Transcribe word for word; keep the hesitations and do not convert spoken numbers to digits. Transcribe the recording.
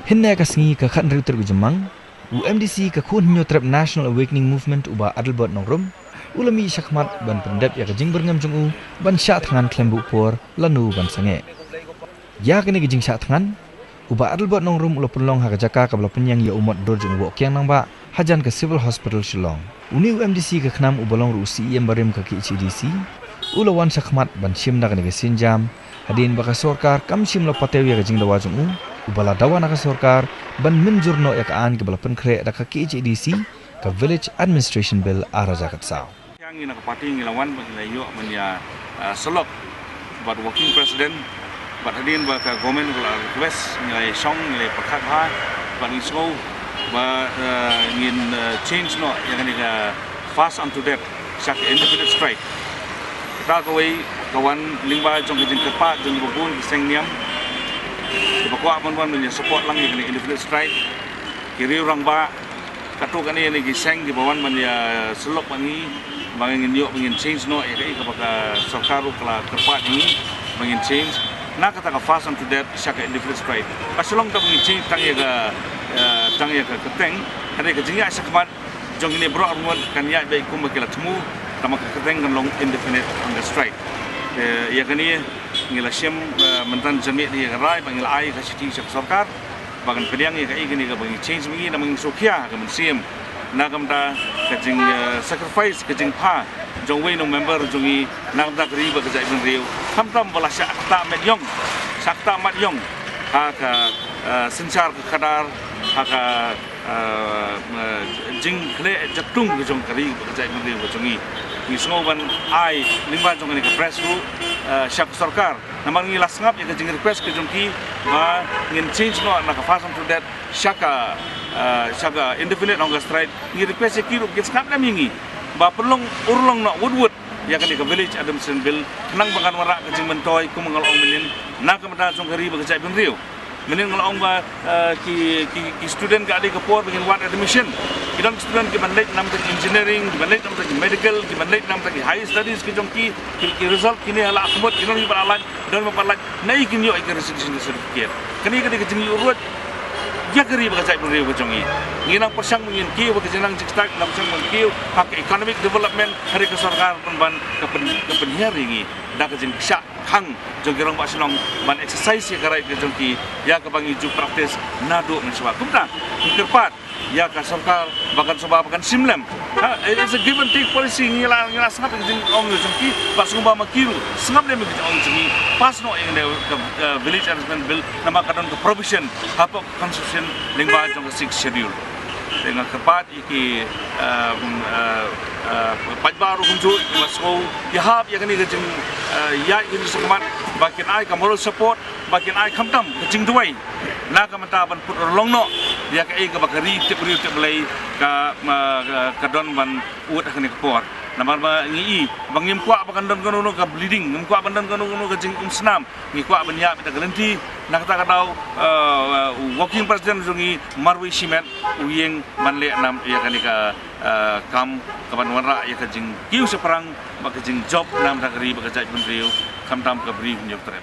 Hynne ka sngi ka khathynriew tarik u Jymmang, u M D C ka Khun Hynñiewtrep National Awakening Movement u Bah Adelbert Nongrum u la mih shakhmat ban pyndep ïa ka jingbyrngem jong u ban shah thngan khlem buh por lano ban sangeh. Ïa kane ka jingshah thngan, u Bah Adelbert Nongrum u la pynlong ha ka jaka kaba la pynïeng ïa u mot dur jong u Woh Kiang Nangbah hajan ka Civil Hospital Shillong. Une u M D C ka KHNAM uba long ruh u C E M barim ka K H A D C u la wan shakhmat ban shim na kane ka sienjam, hadien ba ka sorkar kam shym la patew ïa ka jingdawa jong u, uba la dawa na ka sorkar ban mynjur noh ïa ka aiñ kaba la pynkhreh da ka K H A D C, ka Village Administration Bill ar hajar khatsaw. Ngi na ka party ngi la wan ba ngi la ïoh ban ïa, ah, syllok bad working president, bad hadien ba ka government ka la request, ngi la ïa shong, ngi la ïa pyrkhat bha, bad ngi sngew ba, ah, ngin, ah, change noh ïa kane ka fast unto death sha ka indefinite strike. Kata kawei ka wan lyngba jong ka jingkyrpad jong kiba bun ki seng niam kiba kwah ban wan ban ïa support lang ïa kane indefinite strike. Ki riew rangbah, katto katne ne ki seng kiba wan ban ïa syllok bad ngi, ba ngin ïoh ba ngin change noh ïa kaei kaba ka sorkar ruh ka la kyrpad ïa ngi ba ngin change na kata ka fast unto death sha ka indefinite strike. Ba shu long tang ba ngin change tang ïa ka, eh, tang ïa ka kyrteng, hynrei ka jingïaid shakhmat jong kine baroh arngut kan ïaid beit kumba ki la thmu, tangba ka kyrteng kan long indefinite hunger strike. Eh, ïa kane ngi la shim, eh, mynta janmiet ïa ka rai ba ngi la ai ka shithi sha ka sorkar ba kan pdiang ïa kaei kane kaba ngi change ma ngi, namar ngi sngewkhia ha ka mynsiem na ka bynta ka jing, eh, sacrifice, ka jingpha jong uwei u member jong ngi na ka bynta ka ri bad ka jaitbynriew, khamtam ba la shah ktah met ïong, shah ktah mat ïong ha ka, eh, synshar ka khadar, ha ka, eh, eh, jingkhleh jaktung ka jong ka ri bad ka jaitbynriew ka jong ngi. Ngi sngew ban ai lyngba jong kane ka press ruh, eh, sha ka sorkar. Namar ngi la sngap ïa ka jingrequest ka jong ki ba ngin change noh na ka fast unto death sha ka, eh, sha ka indefinite hunger strike. Ngi request ïa ki ruh kin sngap lem ïa ngi ba pynlong urlong noh wut wut ïa kane ka Village Administration Bill khnang ba kan wanrah ka jingmyntoi kum nga la ong mynnin na ka bynta jong ka ri bad ka jaitbynriew. Mynnin nga la ong ba, eh, ki, ki, ki student ka dei ka por ba ngin wad admission. Ki don ki student kiban leit na ka bynta ki engineering, kiban leit na ka bynta ki medical, kiban leit na ka bynta ki higher studies ki jong ki, ki, ki result kine la akmut, ki don kiba la lait, don kiba la lait, naei kin ïoh ïa ka resignation certificate. Kane ka dei ka jingïuhruh ïa ka ri bad ka jaitbynriew ka jong ngi. Ngi nang pyrshang ba ngin kiew ha ka jingnang jingstad, nang pyrshang ba ngin kiew ha ka economic development, hynrei ka sorkar pynban ka pyn, ka pynhiar ïa ngi da ka jingshah khang jong ki rangbah shnong ban exercise ïa ka right ka jong ki, ïa kaba ngi ju practice naduh mynshuwa. Kumta ngi kyrpad ïa ka sorkar ba kan sngewbha ba kan shim lem. Ha, it's a give and take policy, ngi la, ngi la sngap ïa ka jingong jong ki, ba sngewbha ma ki ruh sngap lem ïa ka jingong jong ngi, pass noh ïa ka, eh, Village Administration Bill, namar ka don ka provision hapoh ka Constitution lyngba jong ka Sixth Schedule. Te nga kyrpad ïa ki, eh, eh, eh, paidbah ruh kumjuh, kiba sngew ïahap ïa kane ka jing, eh, ïaid ka jingshakmat, ba kin ai ka moral support, ba kin ai khamtam ka jingduwai na ka bynta ban put urlong noh ïa kaei kaba ka ri tip briew tip Blei ka, eh, ka, ka don ban ud ha kane ka por. Namar ba ngi i ba ngim kwah ba kan don kano kano ka bleeding, ngim kwah ban don kano kano ka jingumsnam. Ngi kwah ban ïa bit da ka lynti, na kata ka daw, eh, u working president jong ngi marwei shimet u ïeng ban leh nam ïa kane ka, eh, kam kaban wanrah ïa ka jingkiew shaphrang bad ka jingjop namar ka ri bad ka jaitbynriew, khamtam ka Bri Hynñiewtrep.